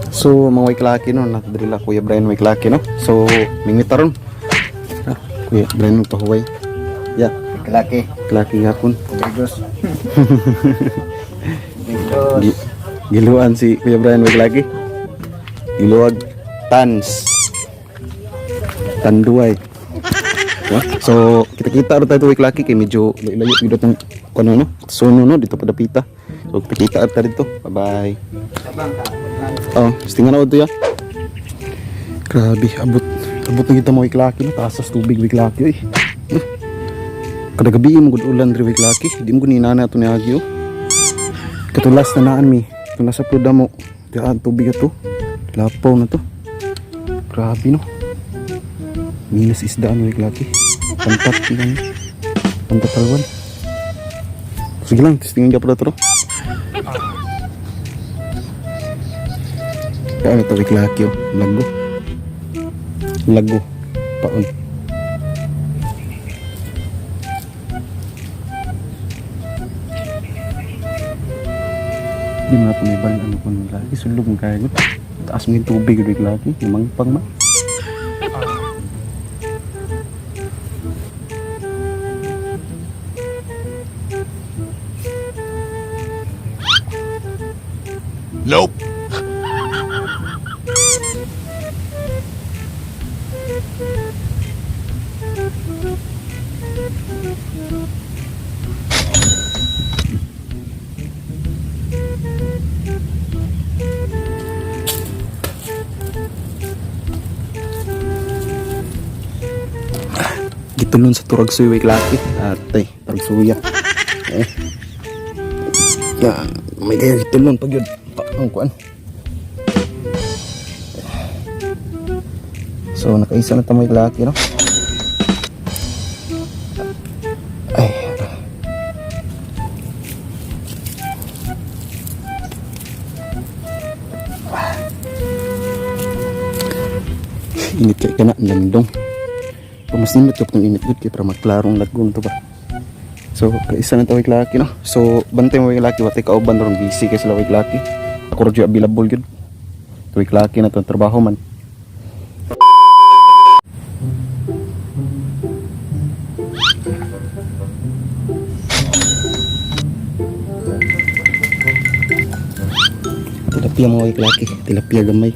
So mga waiklaki no, natadrila Kuya Brian waiklaki no. So mingwit taron. Ah, Kuya Brian magpahuway. Yeah, Kalaki. klaki gapon. Lagos. Lagos. Giluan si Kuya Brian waiklaki. Giluag tans. Tanduay. Yeah. So kita-kita ro tayo waiklaki kay medyo layo gyud atong kuno no. Suno no dito padapita. So kita-kita ra tayo dito. Bye-bye. Oh, tingan na ya. Grabe, abot abot na kita mo iklaki no, taas sa tubig wiklaki oy. Eh. Kada gabi mo gud ulan diri wiklaki, di mo gud ni inana to ni Agyo. Katulas na naan mi, tulas sa pruda mo. Diyan tubig ato. Lapaw na to. Grabe no. Minus isdaan wiklaki. Pantat lang. Pantatalwan. Sige lang, testingin ka pala to. No? Kaya ano to wiklaki oh, lago. Lago. Paon. Di mo na ito may bal ano kung lagi. Sulog mo kaya gud. Taas mo yung tubig gud lagi. Lumangpang man. Nope. Gitulon sa turag suya laki. Atay, turag suya. Eh. Ya, may kaya gitulon pag yun. Pa, ang kuan. So, nakaisa na tamoy laki, no? Ay. Init kay kana landong. Mas nindot ka itong init gud kay para magklarong lagong to ba. So, kaisa na tawag laki no. So, bantay mo yung laki watay kauban ron busy kay sila wag laki. Ako ra jud available gyud. Tuwing laki na to trabaho man. Tilapia mga wag laki, tilapia gamay.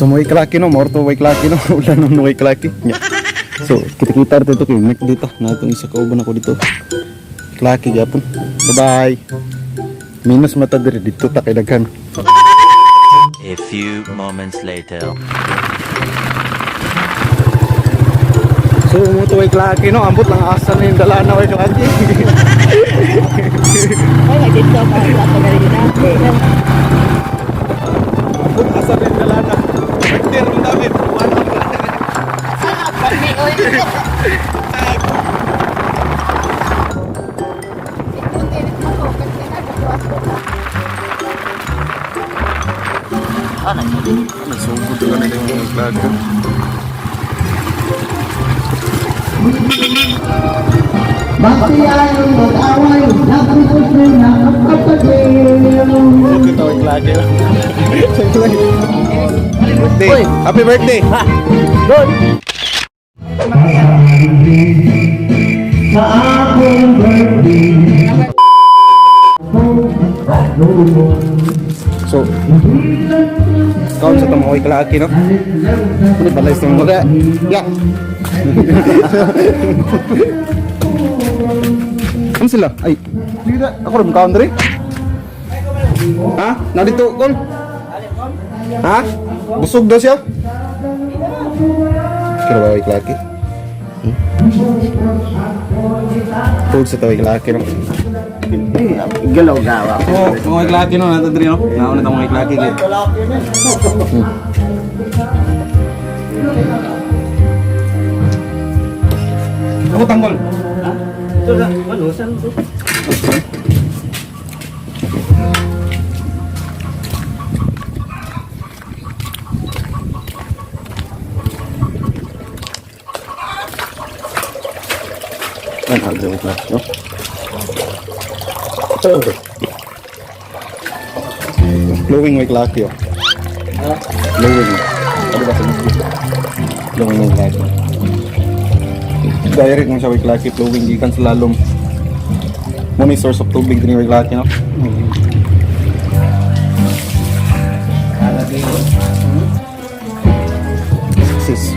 So mo iklaki no, morto mo iklaki no, ulan no mo iklaki. Nya. So kita-kita dito kay Mac dito, natong isa kauban ako dito. Iklaki gyapon. Bye bye. Minus mata diri dito ta kay daghan. A few moments later. So mo to iklaki no, ambot lang asa na yung dala na iklaki. Ay, may dito pa. Wala pa na rin na. Ambot asa na yung dala na. Birthday ron David. Nagsugod na nila yung iklaki. Bakti ayaw mag-away, napipos na kapatid. Okay, tawag lagi. Birthday. Happy birthday. Sa akong birthday. So, kaon sa tamahoy kalaki, no? Ano balay sa mga? Ya. Ano sila? Ay, dito ako rin kaon diri. Ha? Nandito kon? Ha? Busog daw siya? Kira ba ay kalaki? Hmm? Food sa tawag kalaki, no? Galaw gawa. Oh, mga iklaki no, nato diri no. Nauna ta mga iklaki gyud. Ako tanggol. Ano, saan to? Ang agri way klaki, no? Flowing way klaki, oh. Flowing. Ano ba sa Flowing way klaki. Direct mo siya way klaki, flowing gikan sa lalom. Mo ni source of tubig dinhi way klaki, no? Success.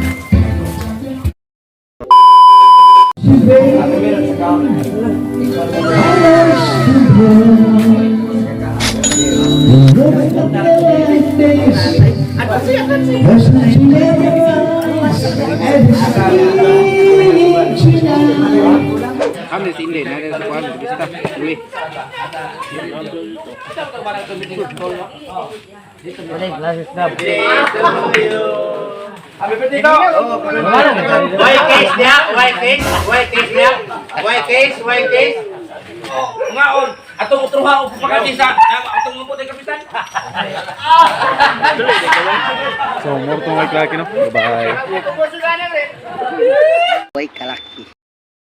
White case niya, white case, white case niya, white case, white case. Ngaon, atong utruha og pagkati sa atong mabot ay kapitan. So, more tong way klaki, no? Bye-bye. Way kalaki.